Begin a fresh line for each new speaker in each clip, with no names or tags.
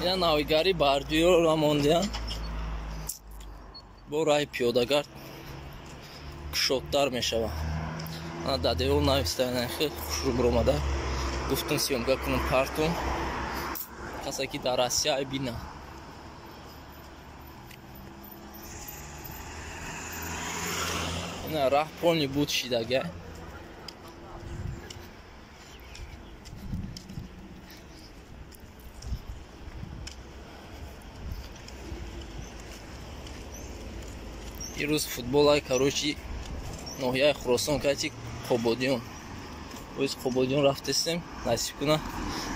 Ина навигари бардиёра мондиян. Бо раҳи пиёдагард кушодтар мешавад. Ана дар девор нависта, хеле хушрӯ биромада. Гуфтум съёмка кунам партум. Касе ки дар Россия бина. Ина раҳ полни буд шидага. Ирӯз футболай, короче, ноҳияи Хуросон кати Қободиён. Оиз Қободиён рафтестем, насиб куна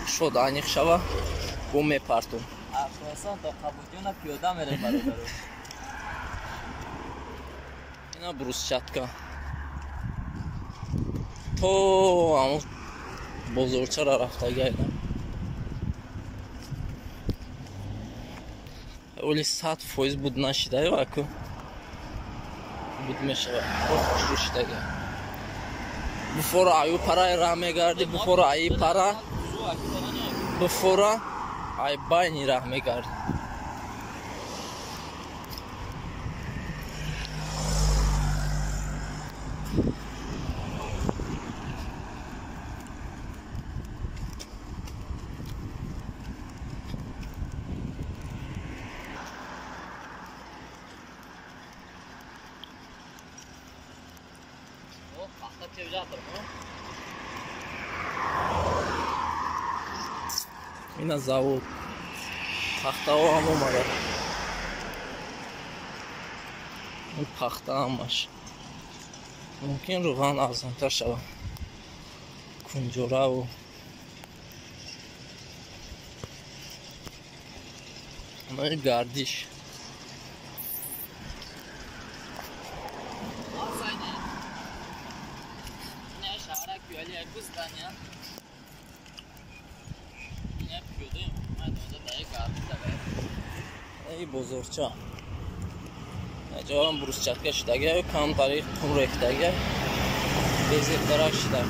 шод аниқ шава, бо мепартум.
Хуросон то Қободиёна пиёда мерем бародаро.
Ина брусчатка. То ҳамон бозорчара рафтага ина. Оли 100% буд нашида ваку. Буд мешава. Хушрӯ шидага. Буфора аю пара ра мегарди, буфора аи пара. Буфора ай байни раҳ мегарди. Ина завод. Пахтаҳо ҳам омада. Ин пахта ҳамаш. Мумкин рӯған арзонтар шавад. Кунҷораву анаи гардиш. Эй бозорча. Ҷоам брусчатка шидага, кам тариқ қум рехтага, безебтарак шида.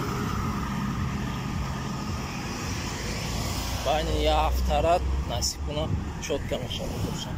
Байни як ҳафтара насиб куна чётко мешавад бозорча.